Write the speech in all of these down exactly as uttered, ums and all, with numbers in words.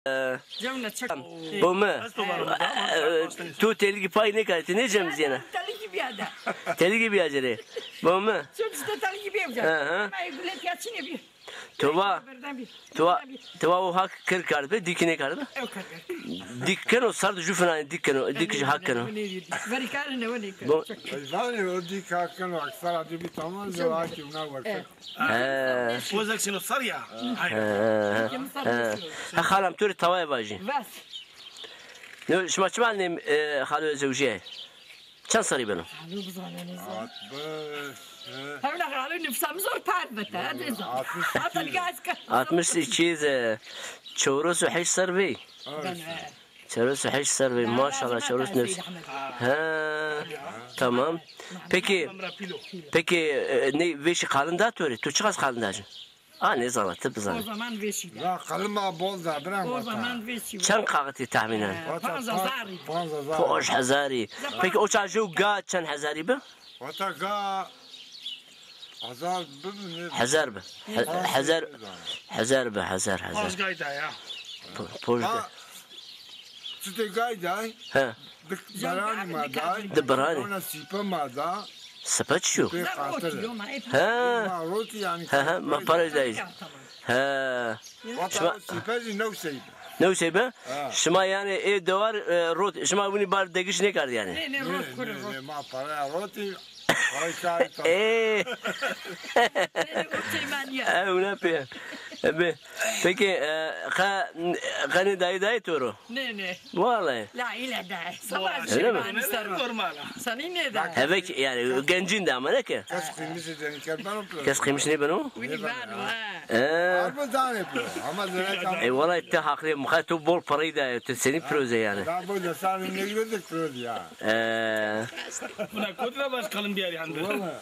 Cemre çek. Bo mi. E, tu telîgî pay nêkerdî, ti nêcemizîyena? Telîgî bîya de. Telîgî bîya ci rê. Bo mi. Çok işte telîgî bîya. Hı hı. Ama gule pîya çinê bî. To va, to va, to va o hak kir kerd bi, dîkî nêkerd bi? Ew kerd bi. Dîk keno, sar di jû finanê dîk keno, dîk jî hak keno. Verî karine, wenê keno. Bo- Zanî o dîk hak keno, aksara di bî tamam, zewakî wina werkeno. He. Pozek sino sar ya. He, he, he. Ha, xalam, to rê tawayê vajî. Bes. No, şima çima nêm, e, xalo zewjîyayê? Çend serrî beno? Xalo bizanenê zor. Altmış, e. Hewna xalo nifsa mi zor perd bete, hadi zor. Altmış iki. Altmış iki de. Çewres û heşt serr bî. Evet. Beno, he. Çewres û heşt serr bî, maşallah, çewres û newt. Ha, tamam. Peki, peki, e, nê vêşî qalin da to rê? To çiqas qalin da ci? A, nêzana, ti bizanî. O zaman vêşî de. La, qalin ma bol da, bira. O zaman vêşî. Çend kaxitî tahmînen? E, panc hezarî. Panc hezarî. Panc hezarî. Peki o çax jew ga çend hezarî bi? Wata ga hezar bi mi, ne? Hezar bi. He-, hezar, hezar bi, hezar, hezar. Panc gay da ya. Po-, poj da. Çitê gay day? He. Di beranî ma day. Di beranî. Ona sîpe ma da. Sipe çi yo? Sîpe qatir. He. Ma rotî yanî. He, he, ma pare day. He. Wata şima sîpe jî new sey bi. New sey bi? Ha. Şima yanî ê dewar, e, rot, şima winî bar degiş nêkerd yanî? Nê, nê, rot kure rot. Nê, nê, ma paraya rotî. Ay, çay, çay. Ê. Nê, nê, o çeyman ya. E, wina pê. E, be. Peki, e, qe, qe nê dayî dayê to ro? Nê, nê. Vallahi. La île de. Sabah. Öyle mi? Normal. Sanî nê de. Hevek yanî gencîn de ama ne ki? Kes qîmişî cenî kerd beno piro. Kes qîmiş nêbeno? Winî vano, ha. E. Arba danê piro. Ama zerek ama. E, vallahi ti haqlî, muxay to bol parayî daye, ti senî piroze yanî. Da bu da sarı ne gördük piroz ya. E. Buna kodra baş kalın bir yer yandı. Vallahi.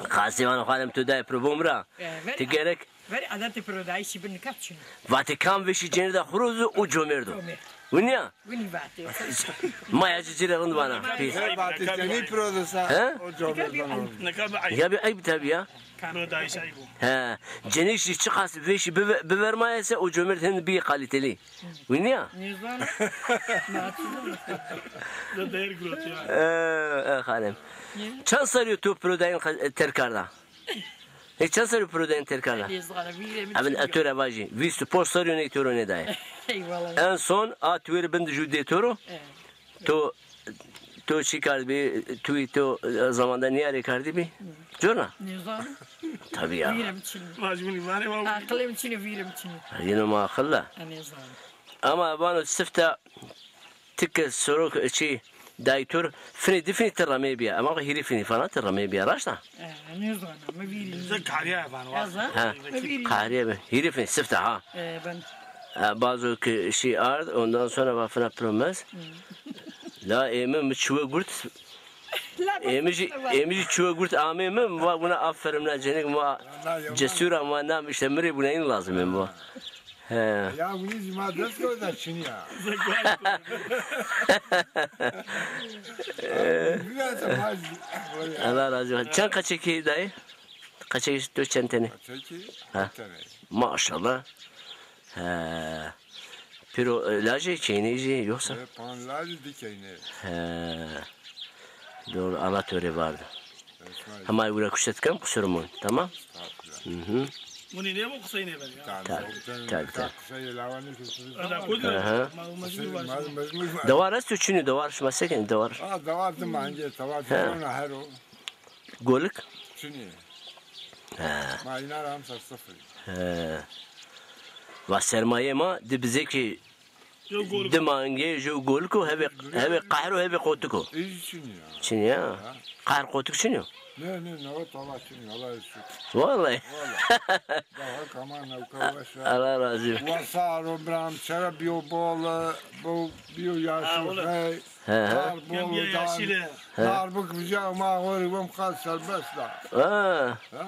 Qasî vano xalem to dayê piro bo mi ra. E, ver. Ti gerek Verî adetê pirodayîşî bi nika çin o. Vatê kam vêşî cenî da xwu rozo, o comêrd o. Comêrd. Winî ya? Winî vatê. Ma ya ci ci rê rind vana. Pîs. Vatê cenî pirodo sa, he? O comêrd o. Nika bi eyb. Nika bi eyb tabî ya. Pirodayîş eyb o. He. Cenîk jî çiqas vêşî bive-, bivermaye se o comêrd hin bîyê kalîtelî. Winî ya? Nêzana. Da değer girot ya. E, e, xalem. Çend serrî yo to pirodayîn qe-, terk kerda? Hê çend serrî pirodayîn terk kerda? Nêzana, vîrê mi çin yo. Emin, e, to ra vajî. Vîst û ponc serrî yo ney to ro nêdayê. Eyvallah. En son a tuwêrê bin di jû dê to ro. Evet. To, to çi kerdbî, tu, to, e, zamanda nîyarê kerdîbî? Hı. Corna? Nêzana. Tabî ya. Vîrê mi çin yo. Vajî winî vanê wa. Aqilê mi çin yo, vîrê mi çin yo. Yeno ma aqil la. E, nêzana. Ama vano sifte Ti ke sorok çi daytor, finê di finî ti remê bîya. Ema hîrê finî fana ti remê bîya. Raşt a? E, nêzana, mi vîrî. Ze kariya van wa. Ha. Mi vîrî. Kariya be. Hîrê finî sifte ha. E, ben. E, bazo ke şî ard, ondan sonra va fina promez. Hı. La ê mi, mi çuwe gurt. Ê mi jî, ê mi jî çuwe gurt amê mi, mi va buna aferin na cenik, mi va cesur a, mi va nam işte mi rê buna în lazim ê, mi va. He. Ya winî zî ma dest kewta çinî ya. Biraz da ma zî. Allah razı olsun. Çend qeçekî dayê? Qeçekî tu çend tenê? Qeçekî ha. Tenê. Maşallah. He. Pêro, e, lajê, keyneyî jî yoksa? E, panc lajî, di keyneyî. He. Doğru, Allah to rê vardı. Hema wira kuşet kem, qusur mon, tamam? Hı hı. Bunî ne bu qusey ne ben ya? Tabii, tabii, tabii. Hı hı. Dewar esto çinî, dewar şima sekin, dewar. Ha, dewar di mange, dewar di ona her o. Golik? Çinî. He. Ma îna ra emser sifir. He. Va sermayê ma di bizekî di mange, jew golik o, hevê, hevê qehr o, hevê qotik o. Ê, çinî ya. Çinî ya. Ha. Qehr qotik çinî yo. Ne, ne, ne, o tala çinî, Allah razı olsun. Vallahi. Vallahi. Daha kaman newka weş ya. Allah razı olsun. Wasa ro bira mi, çere bîyo bol, bol bîyo yaşî, hey. He, he. Dar bol, dar. Narbik vîja ma xo rê wem qal serbest da. Ha. Ha.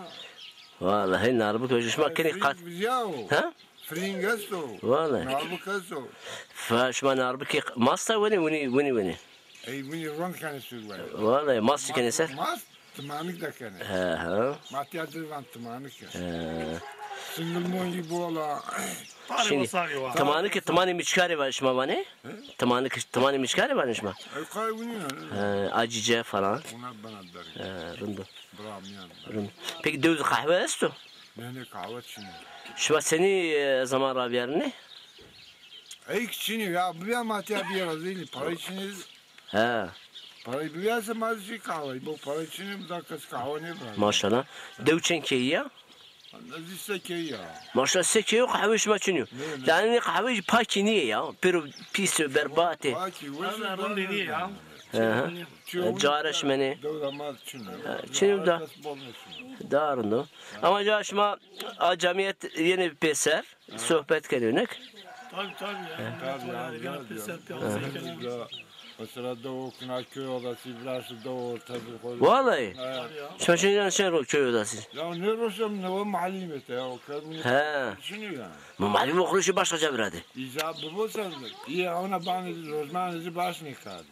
Vallahi narbik vîja şima kenî qat. Vîja o. Ha? Firîng esto. Vallahi. Narbik esto. Fa şima narbikî masta wenê, winî, winî wenê. Ey, winî rond kenê sur wenê. Vallahi mast kenê ser. Mast, timanik de kenê. He, he. Ma tîya dir van timanik kenê. He. Singilmon yî bol a. Parê Şimdi, wesarî wa. Timanî ki, timanê mîçkarê va şima vanê? Timanî ki, timanê mîçkarê vanê şima? Ey, qay winî ya. He, acîce falan. Wina bena derg. He, rind o. Bira miyan. Rind. Peki dew de qehwe esto? Ne, ne, qehwe çin o. Şima senî, e, zaman ravîyarnê? Ey ki çin o ya, bibîya ma tîya bîya zîlî, parayî çin o. He. Parayî bibîya se ma zî qehwe, bo parayî çin o, da kes qehwe nêbira. Maşallah. Dew çend keyî ya? Nezdî se keyî ya. Maşallah, se keyî yo qehweyê şima çin yo. Ne, ne. Yanî qehweyê pakî nîyê ya. Pêro pîs o, berbat ê. Pakî, weş o, rindî nîyê ya. Hı hı. Çiyo. Care şimenê. Dewda ma çin o. Ha, çin o da. Kes bol nêşino. Da rind o. Ama ca şima a camiyet yenê pêser, sohbet kenê, nek? Tabii, tabii ya. Tabii ya, ya, ya. Pêser pîya. Mesela dewo kina köy odası, biraz dewo ortası koy. Vallahi. He. Şima çin yan şen ro köy odası. Ya ne roşam ne o mahallimete ya, o kadın. He. Düşünüyor yani. Ma mahallim oxuruşu başka ca birade. İcab bu sen, iyi ona bana rozmanızı baş ne kaldı.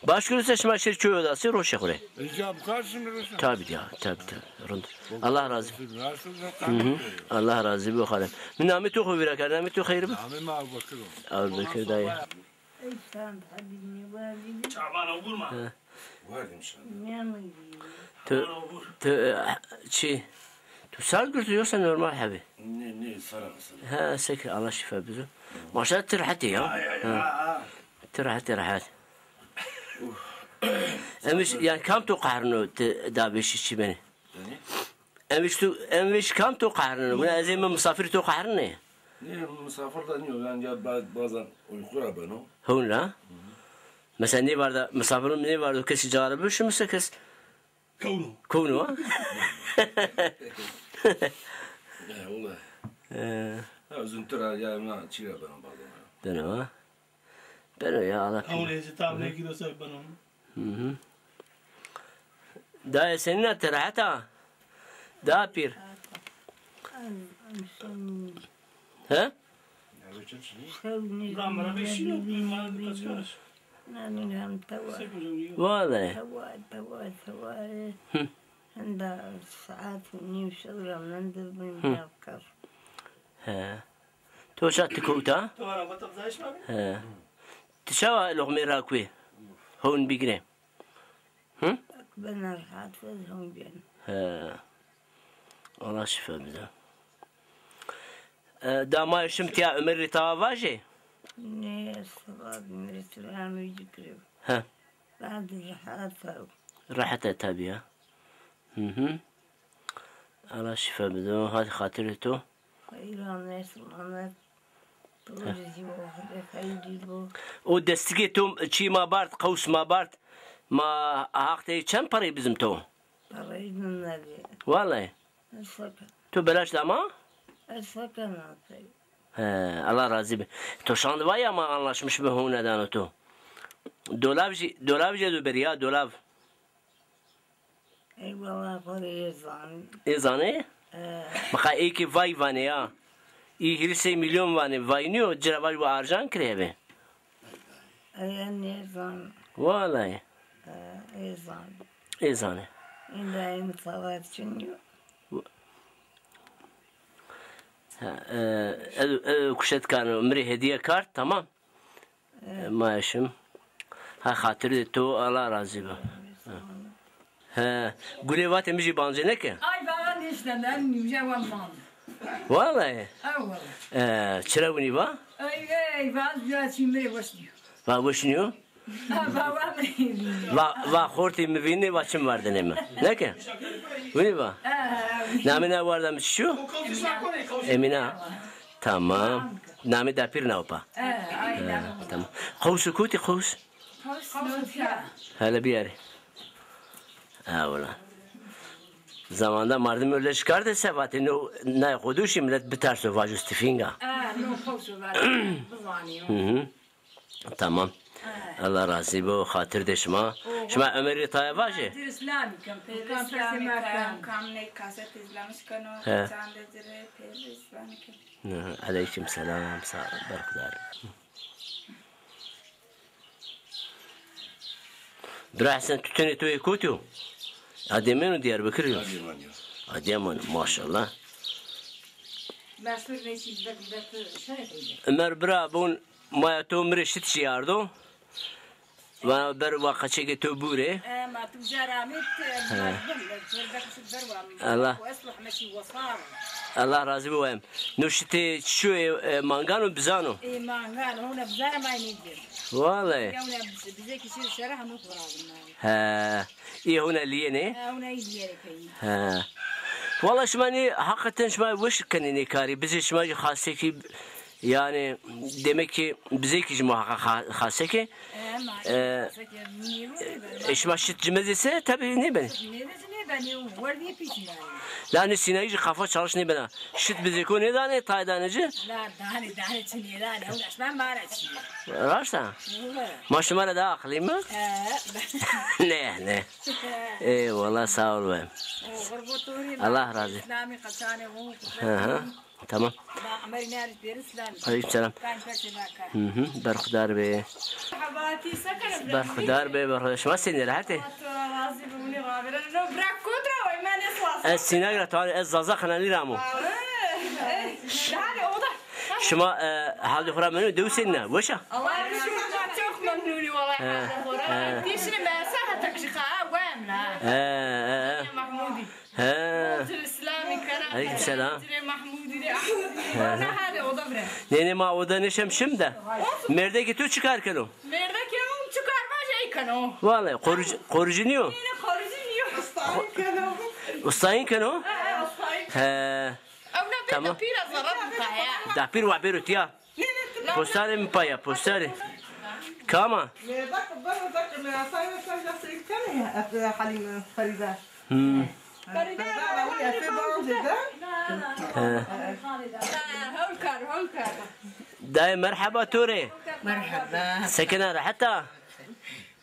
Baş görürse şima şir köy odası roşe xure. İcab karşı mı roşam? Tabii ya, tabii tabii. Rind. Allah razı. Nasıl da. Hı hı. Allah razı bu xalem. Mi namê to xo vîra kerd, namê to xeyr bi? Namê mi Abubekir o. Abubekir dayı. Ey sand hebî nêwerdî. Çaban obur ma. He. Werdim şan. Nêmidî. Tu, tu, e, çi? Tu sar girdi yoksa normal hebî? Ne, ne, sara, sara. Ha, sek, Allah şifa bizo. Maşallah, ti rehet ê ya. Ay, ay, ha. Ha, ha. Ti rehet ê, rehet. Emiş, yani kam to qehrino ti da beşî çi benî? Yanî? Em vîş tu, em vîş kam to qehrinê? Wina ez ê mi misafirî to qehrinê? Nê, misafir de nîyo, yanî ya ba-, bazan uyku ra beno. Hewn ra? Mesela nêvarda, misafirun nêvardo kesî cara bişimise kes. Kewno. Kewno ha? E, wele. E. Ha, zuntir ra ya, wina çî ra beno bazan. Beno ha? Beno ya, Allah. Ewn ê zî tam nêgîro ser beno. Hı hı. Dayê senîn a, ti rehet a? Da pîr. He? Ra mi ra beşîno, ma kaç kaç. Nanî hem tewa. Sek hocam, iyi. Vallahi. Tewa, tewa, tewa. Hı. Henda saet nîm şew ra mende bin ya kar. He. To ça ti kewta? He. Ti çawa loqmê rakuê? Hewn bigirê. Hı? Bena rehat, ez hewn bîyeno. He. Allah şifa bide. E, da ma şim tiya Umerî tawa vajê? Nê, seba Umerî tawa amê ci kirê. He. Bad rehat ew. Rehet e tabi ya. Hı hı. Allah şifa bide. Hadi xatirê to. Xeyran, Esmanet. Rojî bo, xeyrî bo. O destigê to çî ma bard, qews ma bard. Ma haq de çend parayî bizim to? Parayî min nedî. Vallahi. Ez fekena. To belaş da ma? Ez fekena. He, Allah razî bi. To şand va ya ma anlaşmış bi hewne dano to. Dolav jî, dolav jî do berî ya, dolav. Ey wela xo rê ê zanî. Ê zanê? E. Miqa ê ki vay vanê ya. Î hîris sey milyon vanê, vay nîyo, ci ra vaj wa arjan kirê hebe. Ey nêzan. Wallay. E, ê zan. Ê zanê. Înda ên savaçin yo. Ha, e, ez, ez kuşet kano, mi rê hediye kard, tamam. E, ma şim. Ha, xatirê to, Allah razî bo. He, gulê vatê mi jî bancê neke? Ay, baba nişte, ben nîmce wan mand. Vallahi. Ha, vallahi. E, çira winî va? Ay, ay, va, ya çî mi rê weş nîyo. Va weş nîyo? Ha, va, va mi rê nîyo. Va, va xortê mi vînê, va çim vardinê mi. Neke? Winî va? Ha, ha, ha. Namê na warda mi çi yo? Emîna. Emîna. Tamam. Namê dapîr na opa. Ha, ay, ha, tamam. Qews kotî qews? Hele biyarê. Ha, wala. Zamanda mardim öyle şikar de se vatê no nay xoduşî millet bitarso vajo stifînga. Ha, no qews vatê bizanî. Hı hı. Tamam. Ha. Allah razî bo, xatir de şima. Şima Ömerî taya vajê. Xatir Îslamî kem, peyr Îslamî kem. Kam ne kaset izlemiş keno, he, çande dire, peyr Îslamî kem. Hı hı. Aleyküm selam, sağ ol, berxudar. Bira Hesen, tu tenê to yê kotî yo? Adêmeno, Diyarbekirî yo? Adêman yo. Adêman, maşallah. Mesur neyse, bir, bir şey yapayım. Ömer bira, bun maya to mi rê şit şiyardo. Vana ber wa qeçekê to bûrê. E, ma tu uca ra amê, e, ma bin, e, ber, ber, ber wa. Allah. Wa eslu hmeşî wasar. Allah razî bo em. No şitê çi yo, e, e, mangan o, bizan o? E, mangan, hona bizan ma nêdî. Vallahi. Ya hona bize, bize kişi şerah no kurazım. He. Ê hona lîyenê? He, hona ê lîyenê peyî. He. Wala şima nê, heqeten şima weş kenê nê karî. Bizê şima jî xasekî, yanî, demek ki bizê kî jî muhaqqaq xa-, xasekê. E, ma E, xasekê nêro nêbenê. E, şima şit cimezê se, tabî nêbenê. Şit cimezê nêbenê, werdî pîçî yanî. La nê sînayî jî kafa çalış nêbena. Şit bizêko nêdanê, tay danê ci? La danê, danê çi nêdanê, hewna şima ma ra çi. Raşt a? Wala. Ma şima ra daha aqilî mi? He. Ne, ne. Eyvallah, sağ ol be. O, qurbo to rê. Allah razı. İslami qeçanê o. Hı hı. Tamam. Ba, Ömer nêrî pêrin selam. Aleyküm selam. Kan pese ba kan. Hı hı. Berxudar be. Merhaba, ti se kene? Berxudar be, berxudar. Şima senî, rehet ê? Allah to ra razî bo, winî ravêreno. No bira kot ra wa, ma nêswas. Ez Sînag ra, tamam, ez Zaza Xenanî ra amo. Aa, e, e, hadi oda. Şima, e, halê xo ra meno, dew senî na? Weş a? Allah çok memnunî wala halê xo ra. He. Ti şinî mesa heta kişi xa, wem la. He, he, he. Mahmudî. He. Rocê Îslamî kena. Aleyküm selam. Rocê Mahmudî de. He, he. Ne hale oda bire. Nê, nê, ma oda nêşem şim de. Olsun. Mêrdekê to çi kar keno? Mêrdekê mi çi kar vaje ey keno. Vallahi, qorucu, qorucu nîyo? Nê, nê, qorucu nîyo. Ustayîn keno. Ustayîn keno? He, ustayîn. He. Ew ne, tamam. Dapîra zerre bikaya. Dapîr wa bêro tiya. Postarê mi paya, postarê. Kama? Mêrdek, beno de ki, mêrdek, sen ya, sen ya, sen ya, Halîme, Ferîde. Hmm. Ferîde, Ferîde, Ferîde, Ferîde. He. Hewl kar, hewl kar. Dayê, merheba to rê. Merheba. Se kena, rehet a?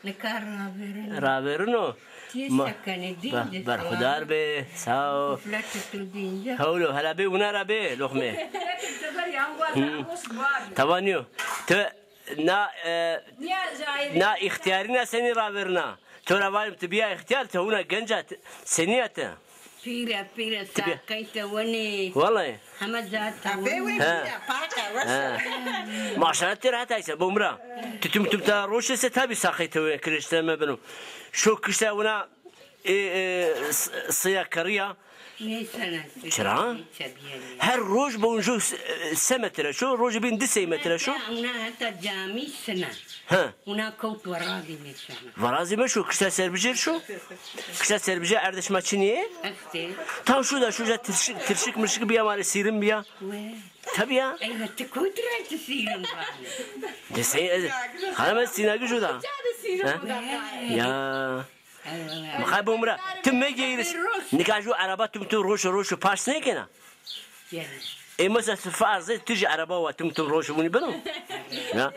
Nika ravêrino. Ravêrino. Ti se kenê, dîn de. Berxudar be, sağ ol. Hewlo, hela bê wina ra bê, loxmê. Hı. Tawa nîyo. Ti na, e, na îxtîyarîna senî ravêrina? To ra vajim ti bîya îxtîyar, ti hewna genc a, ti, senî ya ti? Pîre, pîre, saqey te wenê. Wallahî. Heme ca te wenê. He. Pîre, paqe, weş a. He. Maşallah, ti rehet ayse, bo mi ra. Ti tim tim ta roşê se tabî saqey te wenê, kireçte me beno. Şo kişte wina, e, e, s-, siya kerîya. Nêsena. Çira? Her roj bo unjo s-, se metre şo, rojê bîn di sey metre şo. Wina heta camî sina. He. Wina kewt werazî me şana. Werazî me şo, kişta serbicêr şo. Kişta serbicêr erdê şima çinî yê? Estê. Tam şo da, şo ca tirşik, tirşik mirşik bîya ma rê, sîrin bîya. We. Tabî ya. Eyve, ti kotî ra ti sîrin vanê? De sey, e, xanim, ez Sînagij o da. Ca de sîrin o da. He? Ya. Eyve. Mixay bo mi ra. Ti megeyris. Nika ju ereba tim tim roşo roşo pas nêkena? Ê, mesela, ti farz ê, ti jî ereba wa tim tim roşo winî beno. Ya.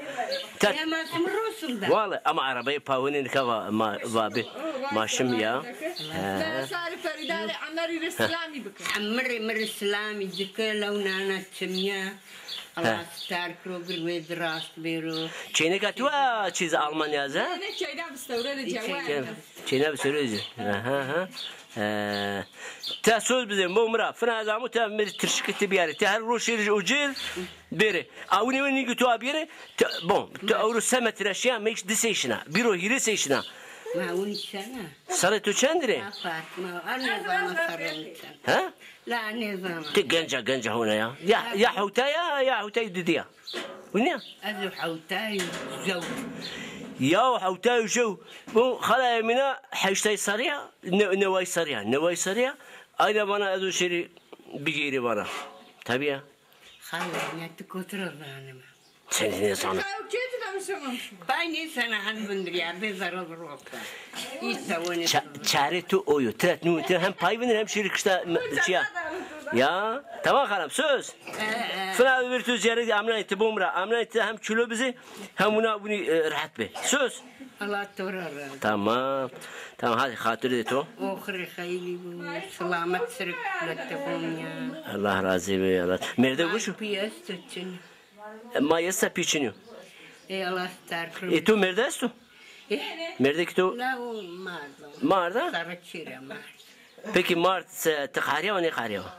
Te- Ya, ma tim roşim da. Wale, ama erebayê pa winî nika va, ma, va bi, ma şim ya. He. Sarî Ferîda rê Emerî rê selamî bike. Emerî, Emerî selamî dike, lew nana çimya. Allah star kiro, bir wê di rast bêro. Çêneka tu a çîz Almanya ze? Ne, ne, çeyna bistewre de cewab. Çêna bistewre de. Ha, ha, ha. Ee, te söz bizê, bo mi ra. Fina ez amo te mi tirşikê ti biyarê. Te her roj şêrî ucêr bêrê. Awinê we nîgî tu a biyarê. Te, bon, tu ewro se metre şiya, meyş di sey şina. Bîro hîrê sey şina. Ma win şena. Serrê tu çend rê? Apat, ma, a nêzana serrê mi çend. Ha? La nêzana. Ti genca, genca hona ya. Ya, ya hewta ya, ya hewtay didi ya. Wina? Ez û hewtay û jew. Ya û hewtay û jew. Bu xala Emîna heştay serrî ya, ne-, neway serrî ya, neway serrî ya. Ayna vana ez û şêrî bigêrî vana. Tabî ya. Xala Emîna, ti kotî ra zanîme? Senî nêzana? Pay nêsena, hen vindirîya, bê zerre bi rokta. Îsa wenê. Ça-, çarê tu o yo. Tira nû, tira hem pay vindir hem şêrî kişta m-, çiya. Ya, tamam xalam, söz. Fina bir tu ziyaret amnayê ti bo mi ra. Amnayê ti hem çilo bizê, hem wina winî, e, rehet bê. Söz. Allah to ra razî. Tamam. Tamam, hadi xatirê to. Oxirê xeylî bo. Selamet sirk lete bo ya. Allah razî be, Allah. Mêrde wişo? Pî esto çin. Ma esta pî çin yo. Ê Allah star kiro. Ê to mêrde esto? Ê? Mêrdekê to? La o mardo. Marda? Sarı çire mard. Peki mard se ti qehriya wa nêqehriya wa?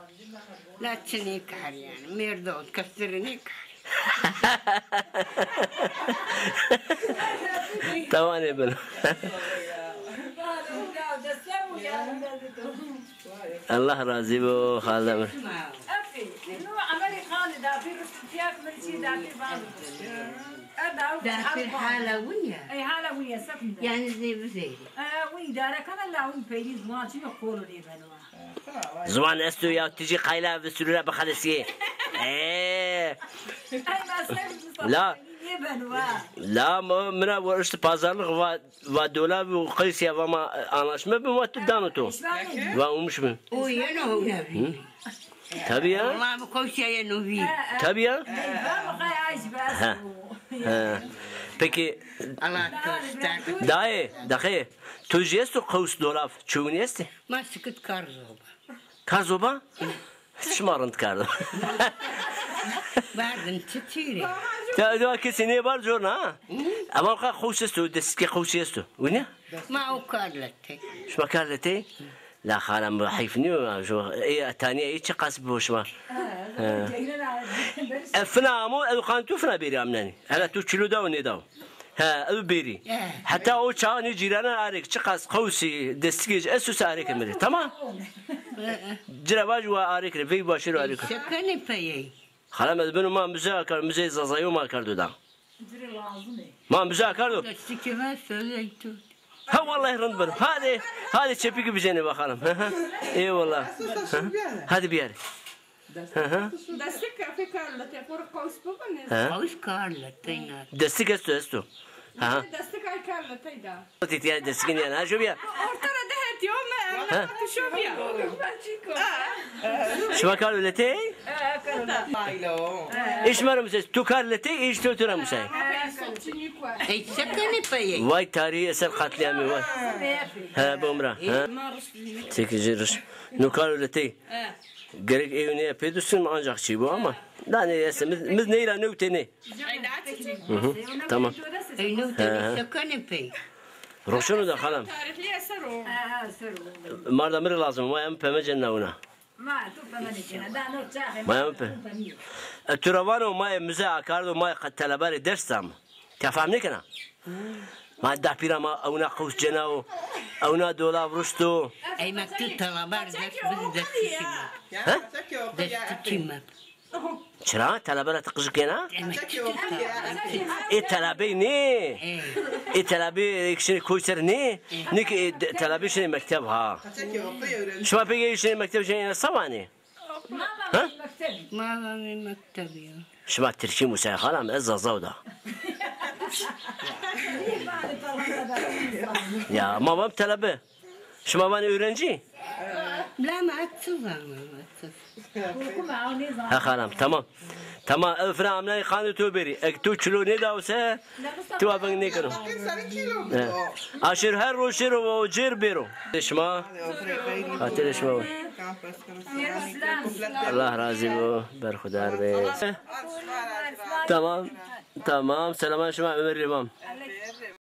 La çinê kar yanî, mêrdo kestirê nêkar. Tawanê bin. Allah razî bo, xalê mi. Dapîr hala win ya. Ey hala win ya, sekum de. Yanî zê vizêrî. E, win îdare kena la win peynî ziwan çin o, qolo nêbeno. Ziwan esto ya, ti jî qayla visûrî ra bixelisîyê. Ee. La. La, ma, mi ra wa, işte, pazarlık va, va dolab û qews ya, va ma, e, anlaşma bin, va tu dano to. Va ummiş bin. O yeno hewna bî. Tabii ya. Wallahî mi qews ya yeno bî. Tabii ya. Ha. Ha. Peki. Allah dostlar. Dayê, daxê, tu jî esto qews dolab, çuwînî estê? Ma sikit kar zoba. Kar zoba? Şima rind kerdo. Berdin çi tîrê? Te, te kesî nêberd corna ha? Ama ka qews esto, destikê qewsî esto. Wîne? Ma o kar letê. Şima kar letê? La xala mi, heyf nîyo ya, jo, ê, tanîya ê çiqas bo şima. Ha. E, fina amo, ew qan tu fina bêrî amnenî. Hela tu kîlo daw nêdaw. He, ew bêrî. He. Heta o çax nê cîranan arêk, çiqas qewsî, destikê ci esto se arêke mi rê. Tamam? Ci ra vaj wa arêk rê, vey başêro arêk. Şekenê peyey. Xala mi, ez beno ma muze akar, muze Zazayî ma kardo da. Ma muze akardo. Destikê mi sözey tu. Ha, wallahî rind bir. Hadi, hadi çepîkî bicenê bakalım. Eyvallah. Hadi biyar. Destik kafê kar letê xo rê qews bibo, nê? He? Qews kar letê na. Destik esto, esto. Ha. Destik ay kar letê da. Tîtîya destikî nîya, ha, şo bîya. Orta ra de hetî o me, ha? Tu şo bîya. Şima kar letê? Îş ma ra musay, tu kar letê, îş tu tu ra musay. Ey, se kenê peyê? Vay tarî eser katliamî vay. He, bomra. He. Çekicî riş. Nu kar letê. Gerek ê nê pê dustin ancak çî bu ama. Danê ese, mi, mi neyra newte nê. Hı hı. Tamam. Ey newte nê, şekenê pey. Roşunu da xalam. Tarihli eser o. Marda mi rê lazim, ma em peme cenna una. Ma tu peme nêkena, da no çaxê. Ma em pe. E, tu ra vano ma e muze akardo, ma e teleberê ders dam. Te fam nêkena? Ma dapîra ma ewna qews cena o, ewna dolab ruşto. Ey ma tu teleber ders bidî destikî ma. Ha? Destikî ma. Çira? Telebera ti qijik êna? Ê telebey nê. Ê telebey ê şinê koy ser nê. Nê ki ê de-, telebey şinê mekteb ha. Şima pê şinê mekteb şinê êna se vanê? Ha? Ma vanê mekteb ya. Şima tirkî musay xalam, ez zazaw da. Ya, ma vam telebe. Şima vanê öğrenci? La ma çi zanim, çi. Ha xalam, tamam. Tamam, ew fina amnayî qandê to bêrî. Ek tu kilo nêdawse, tu wa veng nêkeno. He. Aşir her roşêro o cêr bêro. Şima. Xatirê şima. Allah razî bo. Berxudar be. Tamam. Tamam. Selaman şima, Ömer Rêvam.